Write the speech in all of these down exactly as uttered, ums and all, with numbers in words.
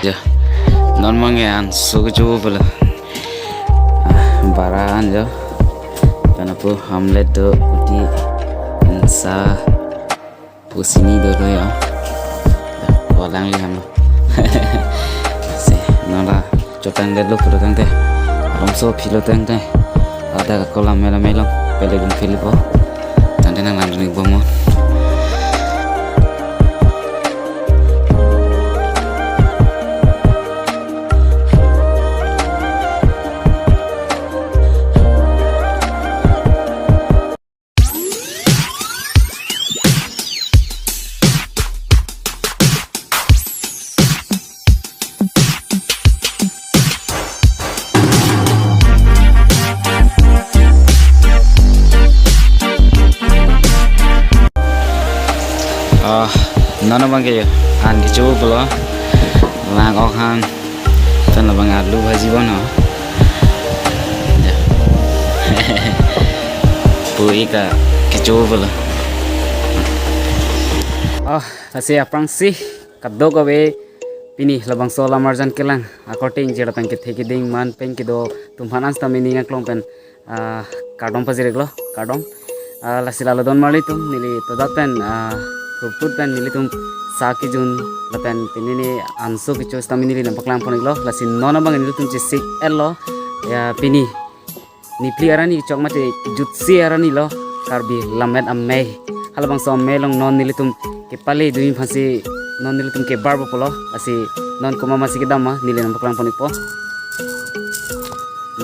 Jo, non abangke anso kecho pulo. Ah, bara an jo. Kana pu omelette do, uti, insa, pu sini dolo ya. Walang lihat lo. Si, non ra chotangdetlo pulo tangte. Alomso philo tangte. Ada ke kolam mela melong. Pele gun philipo. Tangte nanglang duni bom mo. Ah, non abangke an kecho pulo. Lang ok han. Tan labang alu bhaji bono. Ya. Pu-ik kecho pulo. Oh, lasi aphrangsi kadokave pini labangso lamarjan kelang akorte ingjir lapen kethe keding man pen kedo atum aphan an sitame ning aklong pen, ah, kardom pajir-iklo, kardom. Ah, lasi lalo don marli atum, neli todak pen, ah, thurput pen nelitum sa kejun lapen pini ne anso kecho sitame neli nangpaklang pon-iklo, lasi non abang nelitum chesik-etlo, ya, pini niphli arni chok mate jutsi arni lo, Karbi Lammet Amei. Halabangso amei along non nelitum kepale dun aphansi non nelitum kebarbo pulo, lasi non komat masi kedam ma neli nangpaklang pon-ikpo.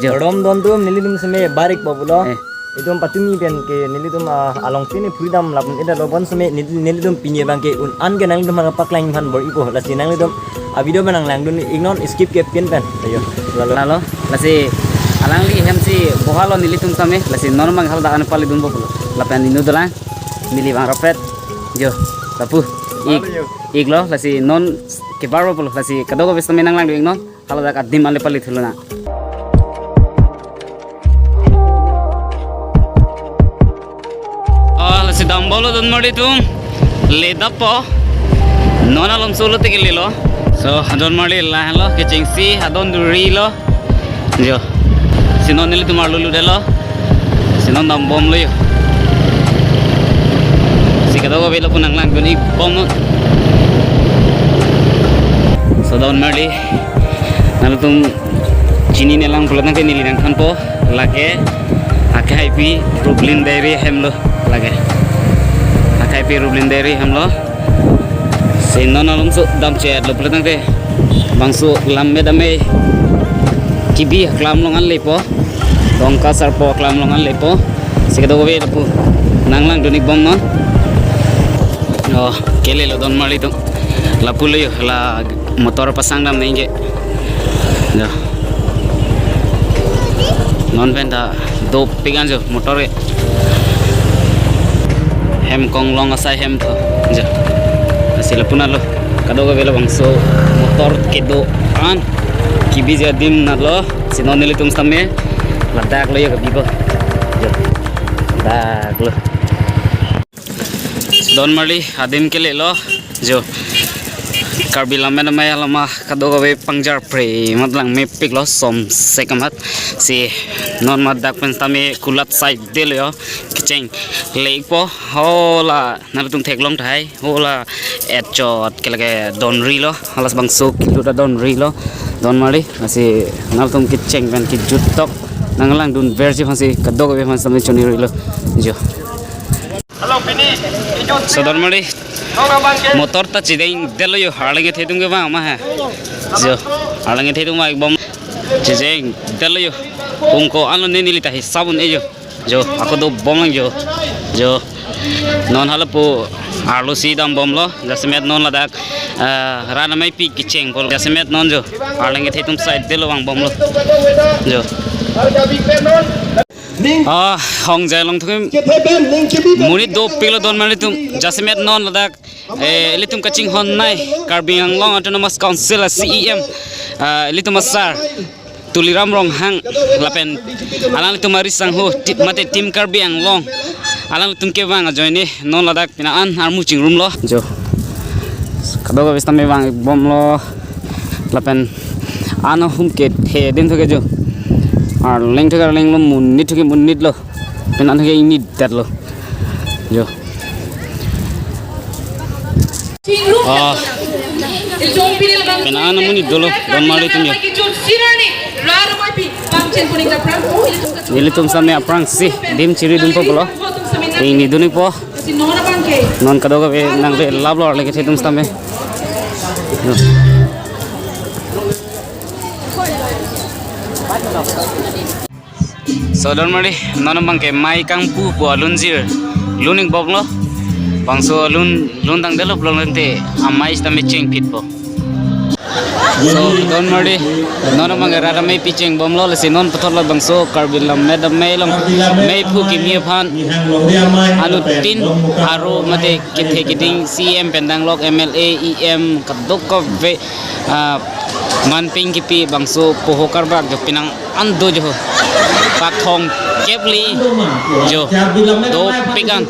Jo. Kardom don atum, nelitum seme bar-ikpo pulo. Eh. Itum patumi pen ke nelitum, ah, along sini freedom lapun ida lobon seme nel-, nelitum pini abangke un-an ke nanglitum aphan paklang aphan bor-ipo, lasi nanglitum a-video pen nanglang dun-iknon, skip ke pin pen. Ayo, lalo. Lalo, lasi alangli hem si bohalo nelitum sitame, lasi non abang haladak an pale dunpo pulo. Lapen inut dolang, neli bang rapet. Jo, lapu. Ik, iklo, lasi non kebarbo pulo, lasi kadokave sitame nanglang dun-iknon. Haladak adim ale pale thulonang. Oh, lasi dambomlo don marli atum. Ledappo. Non alomso lote kelelo. So, don marli lahenlo, kechengsi adon durilo. Jo. Si non nelitum arlo lutdetlo. Si non dambomlo jo. Si kadokave lapu nanglang dun-ik bomnon. So don marli, nanglitum chinine lang pulo tangte neli nangthanpo, lake Hakai Pi Rublin Dairy hemlo, lake Hakai Pi Rublin Dairy hemlo. Si non alomso damchetlo pulo tangte bangso Lammet Amei kebi aklam along an lepo, Dongka Sarpo aklam along an lepo. Si kadokave lapu nanglang dun-ik bomnon. Oh, kelelo don marli atum. Lapulo jo, la motor pasang dam ningke. Jo. Non pen ta dopik an jo motor ke. Hem konglong asai hem tho. Jo. Lasi lapu nalo. Kadokave labangso motor kedo an. Kebiji adim nalo. Si non nelitum sitame ladaklo jo kebipo. Jo. Daklo. Don marli adim kelelo jo. Karbi Lammet Amei alama kadokave pangjarpre amat langmepiklo, somsek amat. Si non ma dak pen sitame kulat side delo jo. Kecheng le-ikpo, hala nanglitum theklong tahai, hala etchot ke lake donrilo, hala bangso kilut adonrilo, don marli, lasi nanglitum kecheng pen kejut tok nanglang dunverji aphansi kadokave aphan sitame chonirilo. Jo. So don marli, motor ta chedengdetlo jo, arleng kethe atum kevang ma ha. Jo, arleng kethe atum vang bom, chedengdetlo jo. Pung ko-an lo ne neli ta hisap un-e jo. Jo, ako dobomlang jo. Jo. Non halapu arlo si dambomlo, jasemet non ladak, eh, ran ameipi kechengpo. Jasemet non jo. Arleng kethe atum side delo vangbomlo. Jo. Ah, Hongjai along thukim. Monit dopiklo don marli atum. Jasemet non ladak, eh, ilitum kachinghonnei Karbi Anglong Autonomous Council a-C E M, ah, ilitum asar Tuliram Ronghang lapen alanglitum ari sangho ti-, mate Team Karbi Anglong alanglitum kevang ajoine non ladak pini an armu chingrumlo jo. Kadokave sitame vang bomlo lapen ano hum ke the din thoke jo. Arleng thoke arlenglo, monit thoke monitlo. Pini an thoke ingni detlo. Jo. Ah. Pini an amonit dolo, Don Marli atum jo. Nelitum sitame aphrangsi dim chiri dunpo pulo. Ingni dunpo. Non kadokave nangkelaplo arleng kethe atum sitame. Jo. So, Don Marli, non abang ke mei kangpu pu alunjir lun-ik bomlo. Bangso lun, lun tang develop long lente amei sitame chengphitpo. So, Don Marli, non abang ke rat amei picheng bomlo, lasi non puthot labangso Karbi Lammet Amei along meiphu kimi aphan anuttin aro mate kethe keding C E M pen danglok, M L A, E M kadokave, ah, manpeng kipi bangso poho karbak jo pini an do jo. Pak thomkep le jo. Dopik an.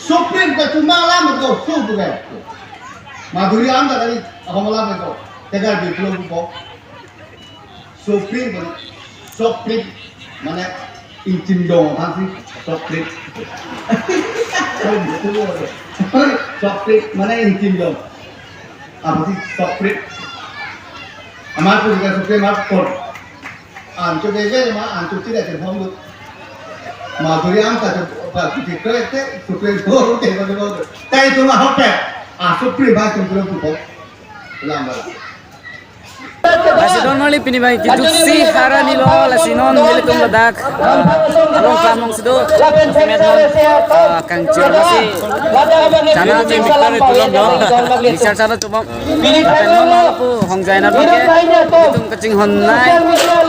Supreme Court cuma lam ko su tu kan. Madhuri Amta tadi apa malam ko. Tegar di pulau ko. Supreme Court, Supreme, mane intim dong aphansi Supreme. Supreme, mane intim dong. Aphansi Supreme. Amar tu kita Supreme Court. Ancho bebe ma ancho tidak terhombu. Madhuri Amta tu pa kita kerete Supreme Court ke mana mana. Tapi tu mah hotel. Ah, Supreme ba tu pulau tu. Lamba. Lasi Don Marli pini abang ke jutsi hara nilo, lasi non nelitum ladak, ah, along klamong sido, met non, ah, kangchir masi chana ching biktar itu lom do. Bichar chana chobom. Lapen non lapu hongjai na abang ke, itum kachinghon nai,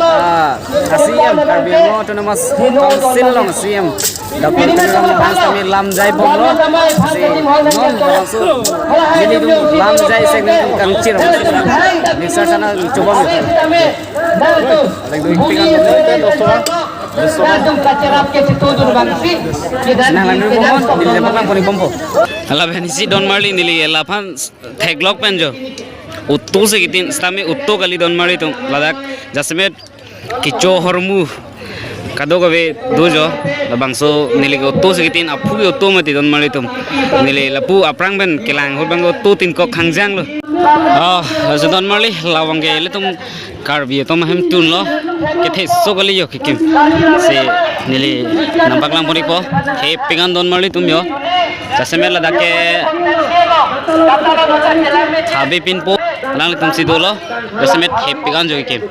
ah, a C M, Karbi Anglong Autonomous Council along C M. Doctor Tuliram Ronghang sitame lamjai bomlo. Si non langsung nelitum lamjai sek nelitum kangchir. Mixer sana chobom. Aleng do ingpik an. Senang lang dulu mohon, neli jemput lang poni bompo. Ala beni si Don Marli neli laphan theklok pen jo. Auto si kitin sitame auto kali Don Marli atum ladak jasemet kecho ahormu kadokave do jo, labangso neli ke auto si kitin aphu ke auto mati Don Marli atum. Neli lapu aphrang pen kelang ahut abang auto tin kok hangjang lo. Ah, laso Don Marli labang ke ilitum Karbi atum ahem tun lo. Kethe so kali jo kekim. Si neli nampak lang pon-ikpo. Hepik an Don Marli atum jo. Jasemet ladak ke thabi pinpo. Alanglitum si dolo. Jasemet hepik an jo kekim.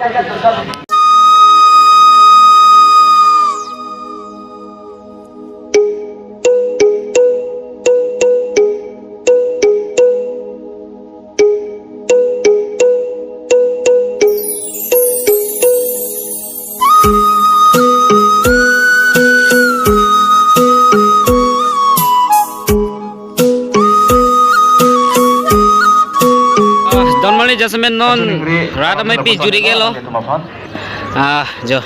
Ah, Don Marli jasemet non rat amei pi juri gelo. Ah, jo.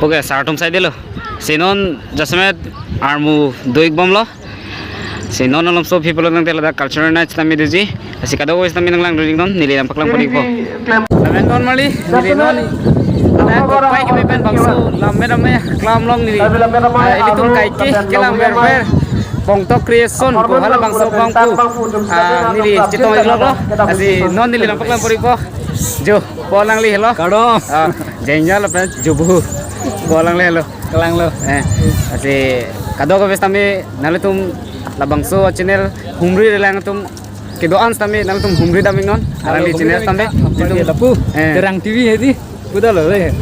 Oke, sartum sai delo. Si non jasemet armu do-ik bomlo. Si non alom so people nang tela da cultural night sitame doji. Si kadokave sitame nanglang dun-ik non, neli nampak lang pon-ikpo. Lapen Don Marli, neli non. Ada kopai kami pen bangso lammet amei klam long neli. Ah, ilitum kaike kelang verver. Bongtok Creation ko halabangso abang pu. Ah, neli chetong-iklo lo. Si non neli nampak lang pon-ikpo. Jo, po alangli helo. Kardom. Ah, jenya lapen jobu. Po alangli helo. Kelang lo. Eh, si kadokave sitame nanglitum labangso channel humri relang atum kedo-an sitame nanglitum humri dam-ik non. Alangli channel sitame. Halo, humri dam-ik, lapu. Eh. Terang T V hedi. Kuda lo le.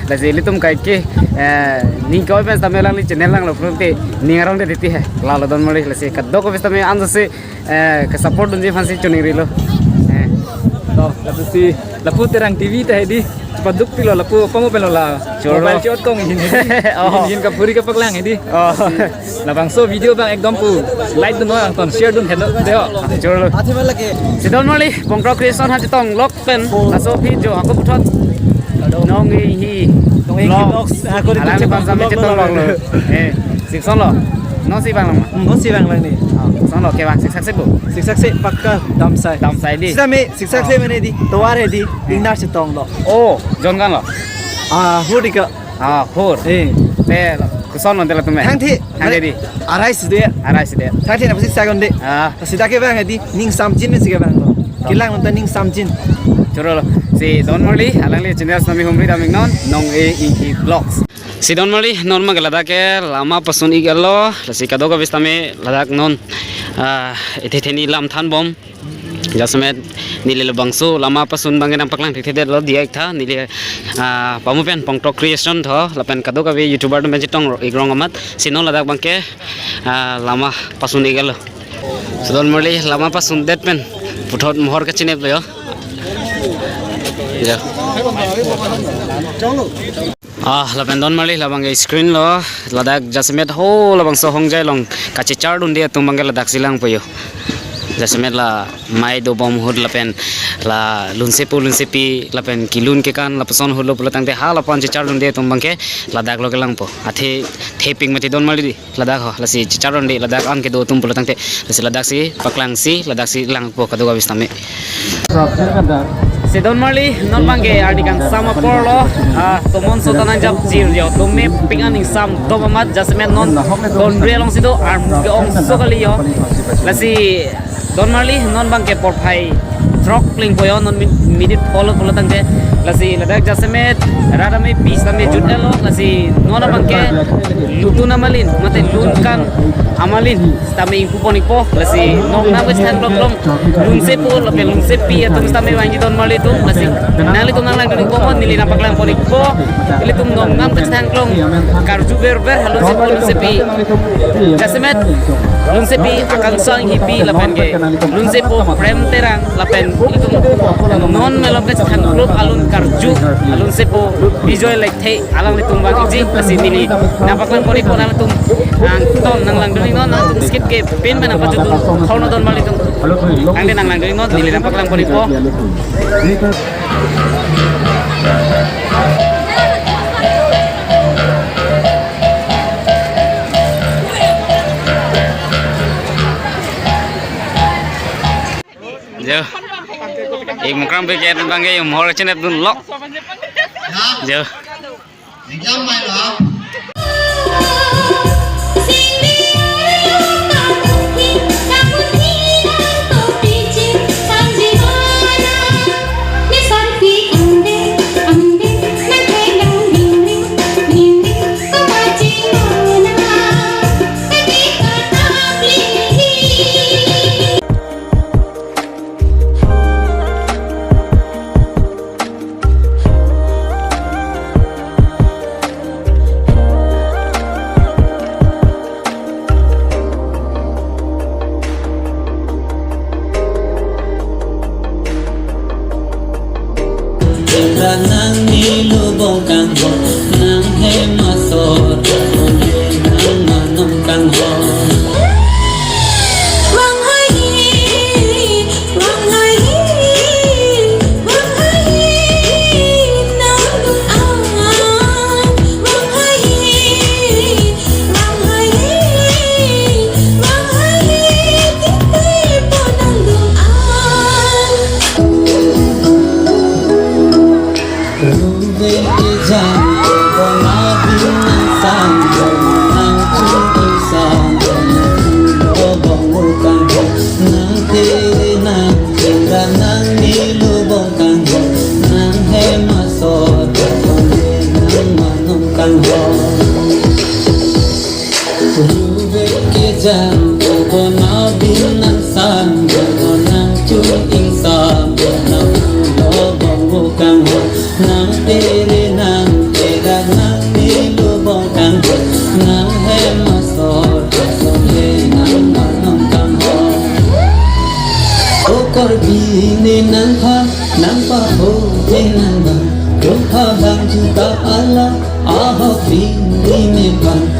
Lasi ilitum kaike, eh, ning koi pen sitame alangli channel langlo pulote ning arong de titi he. Lalo Don Marli lasi kadokave sitame ansi, eh, ke support dunji aphansi choningrilo. Eh. Lapusi, lapu Terang T V ta hedi, paduk pilo lapu pamu penlo la. Choro. Mobile chot kong hin hedi. Oh. Hin hin kaphuri kapaklang hedi. Oh. Labangso video abang ekdom pu like dun, nangtum share dun hedo deo. Choro. Si Don Marli, Pongkro Creation ha chetong lok pen, laso video ako puthot. Nong-e-hi. Nong-e-hi Vlogs. Vlogs, ako di alangli chetong pangsa me vlog chetong lo. Lok lo. Eh, sikson lo. Non si vanglang ma? Hmm, non si vanglang ni. Ah, sikson lo, kevang siksak si pu. Siksak si pakka damsai. Damsai di. Sitame siksak si mane di, tovar hedi, ingnar chetong lo. Oh, jon kan lo? Ah, hur di ka. Ah, hur. Eh. Te, koson lo te latum me? Thangthe. Thangthe di. Arai si de. Arai si de. Thangthe na pasi sagon de. Ah. Sita kevang hedi, ning samjin si kevang lo. Kelang unta ning samjin. Choro lo. Si Don Marli, alangli channel sitame humri dam iknon, Nong-e-hi Vlogs. Si Don Marli, non abangke ladak ke lama pasun-ik-et lo, lasi kadokave sitame ladak non, ah, ethe theni lam thanbom. Jasemet neli labangso lama pasun abangke nangpaklang thekthedet lo diya ik tha, neli, ah, pamu pen Pongkro Creation tho, lapen kadokave YouTuber atum pen chetong-ik rong amat, si non ladak abangke, ah, lama pasun-ik-et lo. Si Don Marli, lama pasundet pen puthot mohor kachinep lo yo. Yo. Ah, lapen Don Marli, labangke screen lo, ladak jasemet ho labangso hongjai along kachechar dunde atum abangke ladak si langpo yo. Jasemet la mei dobom ahut lapen la lunsepo lunsepi lapen kelun kekan lapuson ahut lo pulo tangte ha lapu-an chechar dunde atum abangke ladak lo kelangpo. Athe thepik mati Don Marli di. Ladak ho, lasi chechar dunde, ladak an kedo atum pulo tangte, lasi ladak si paklang si, ladak si langpo kadokave sitame. Si Don Marli, non abangke arni kangsam apor lo, ah, tomon sota nangjap jir yo, tome ping an ingsam dom amat, jasemet non Don Marli along si do, arm ke-ong so kali yo. Lasi Don Marli, non abangke porphai throk plengpo yo, non mi-, minute pho lo pulo tangte. Lasi ladak jasemet rat amepi sitame jut-et lo, lasi non abangke lutun amalin, mate lun kan amalin sitame ingpu pon ikpo, lasi nongnam kachethan klong klong lunsepo lapen lunsepi atum sitame vangji Don Marli atum, lasi nanglitum nanglangdun ikpo mo, neli nangpaklang pon ikpo, ilitum nongnam kachethan klong karju verver ha lunsepo lunsepi. Jasemet lunsepi Akangsha Enghipi lapen ke lunsepo Prem Terang lapen itum non malom kachethan group alun karju alunsepo Bijoy Lekthe alanglitum vangji, lasi neli nangpaklang pon ikpo, nangtum nangton nanglangdun iknon, nangtum skip ke pin pen nangpajutdun, hor no Don Marli atum. Nangtum nanglangdun iknon, neli nangpaklang pon ikpo. Jo. Ik Mukram Brigade abangke yo mohor chinep dun lok. Jo. Nang nilu bongkang ho, nang hem asor, nang manong kang ho. Nang tere nang eda nang nilu bongkang ho, nang hem asor, asor le nang manong kang ho. O Karbi ne nang ha, Alang juta ala ahok ring ring epan